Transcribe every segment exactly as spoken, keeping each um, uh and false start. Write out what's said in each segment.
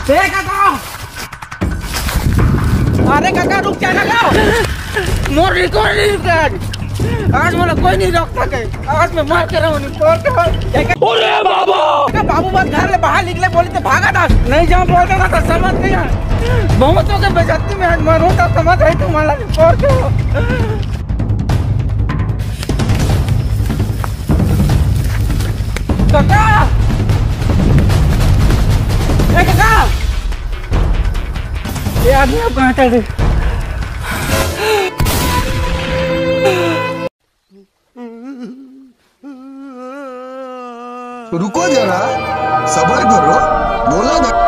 ए काका, अरे काका, रुक जा काका, मोर रिकॉर्ड नहीं रुका आज। आज मोला कोई नहीं रोक सके। आज मैं मार के रहूं, नहीं पहुंच के। अरे बाबा! काका, बाबू बस घर ले बाहर निकले बोली तो भागा था, नहीं जाऊं बोलता ना तो समझ नहीं आया। बहुत हो गए बेइज्जती में, आज मरूं तो समझ आई तुम्हारा, नहीं पहुंच के। काका! ए काका! ये आदमी अब कहाँ चल रहे? रुको जरा, सबर करो, बोला जरा।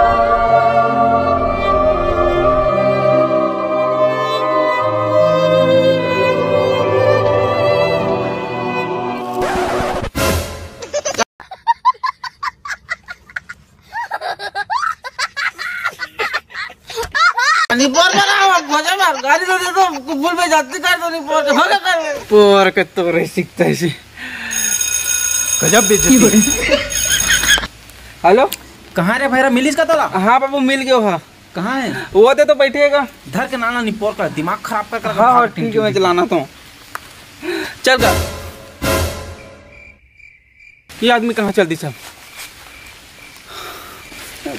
नहीं, पोर बनाओ, मजा मार, गाड़ी दे दे तो, फुल पे जाती कर दो, नहीं, पोर, हो गया कर। पोर के तो रे सीखता है इसे। गजब बेइज्जती। हेलो। कहाँ रे भैरा, मिलिस का तोला? हाँ बाबू, मिल गयो। हाँ, कहाँ है? वो दे तो बैठेगा। धर के नाना निपोर कर, दिमाग खराब कर, कर हाँ, हाँ, भाग ठीक है, मैं टिंटू। चलाना तो। चल कर। ये आदमी कहाँ चल दी सब?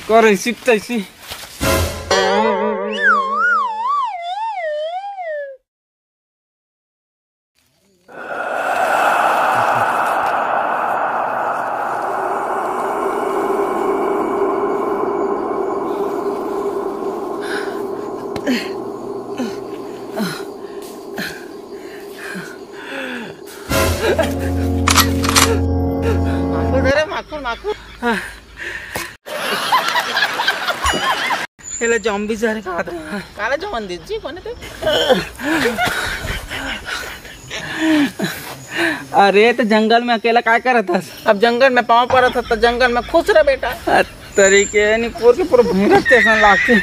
कर ऐसी तैसी। माखुर दे रे, माखुर, माखुर। एला जॉम्बी जहर का आदत है। काला जवन दीदी जी, कोने ते? अरे, तो जंगल में अकेला काय करत हस? अब जंगल में पाँव परत हस, तो जंगल में खुश रह बेटा। अ, तरीके नहीं, पूर के पूरा भैंस जैसन लागते।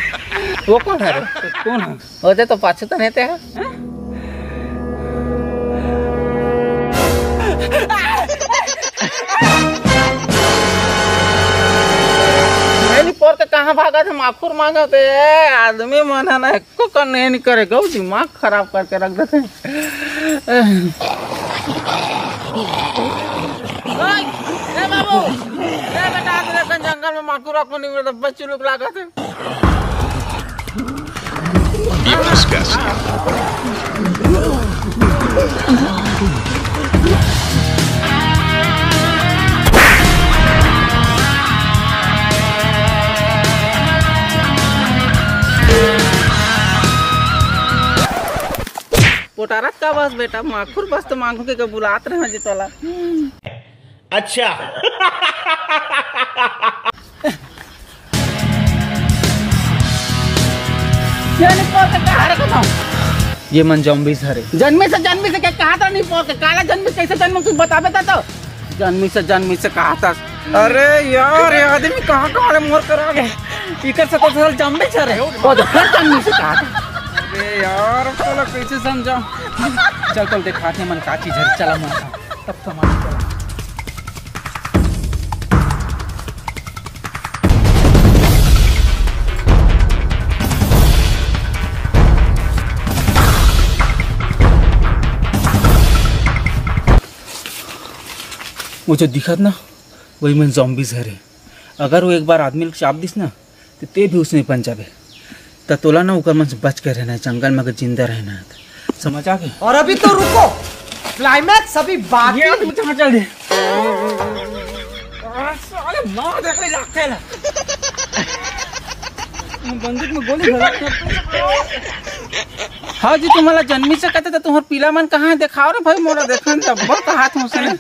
वो कौन है रे? कौन है? ओदे तो पाछू तो नहीं ते है। नहीं, पोर के कहाँ भागा थे, माखुर मांगा थे। ए, आदमी मन है ना, एको कन नहीं करे, गौ दिमाग खराब करके रख देते। ओए, ए बाबू, ए बेटा, आज रे कन जंगल में माखुर को नहीं मिलता, बच्चू लोग लागा थे। ये फंस गया सी। पोटारत का बस बेटा, माखुर बस तो मांगू के, के बुलात रहे जी तोला। अच्छा। ये निपोर के कहा रे कथम? ये मन जॉम्बीज हरे। जन्मी से, जन्मी से क्या कहा था निपोर के? काला जन्मी कैसे जन्म कुछ बताबे ता तो? जन्मी से, जन्मी से कहा था। अरे यार, ये आदमी कहाँ, कहाँ ले मोर करा गए? इकर से तो साल जॉम्बीज हरे। वो तो फिर जन्मी से कहा था। अरे यार, अब तोला कैसे समझा? चल, चल, दिखाते मन का चीज है, चला मन का। तब समझ गया। वो जो दिखत ना, वही मन जॉम्बीज हरे। अगर वो एक बार आदमी ल चाप दिस ना, तो ते भी उसने बन जाबे। त तोला ना ओकर मन से बच के रहना है, जंगल में अगर जिंदा रहना है तो। समझ आ गया? और अभी तो रुको, क्लाइमैक्स अभी बाकी ये है। तू कहाँ चल दे? आ, साले मार दे कोई लागते ला। बंदूक में गोली भरा। हाँ जी, तुम्हारा जन्मी से कहते तो तुम्हार पीला मन कहाँ है? दिखाओ रे भाई, मोला देखन तब बहुत हाथ में से।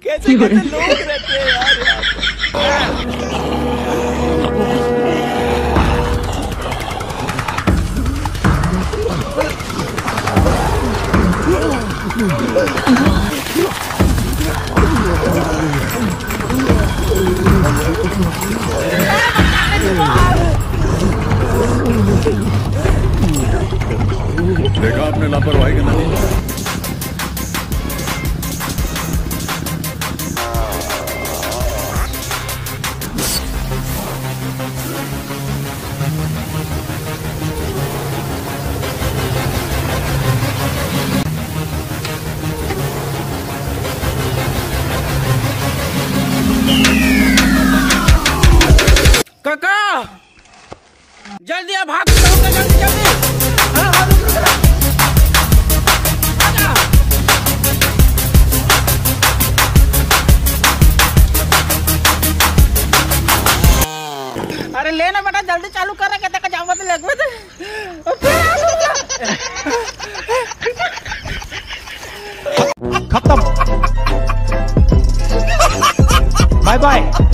कैसे कैसे लोग रहते हैं यार, यार। देखा आपने लापरवाही का नतीजा।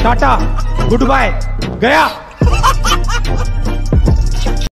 टाटा, गुड बाय, गया।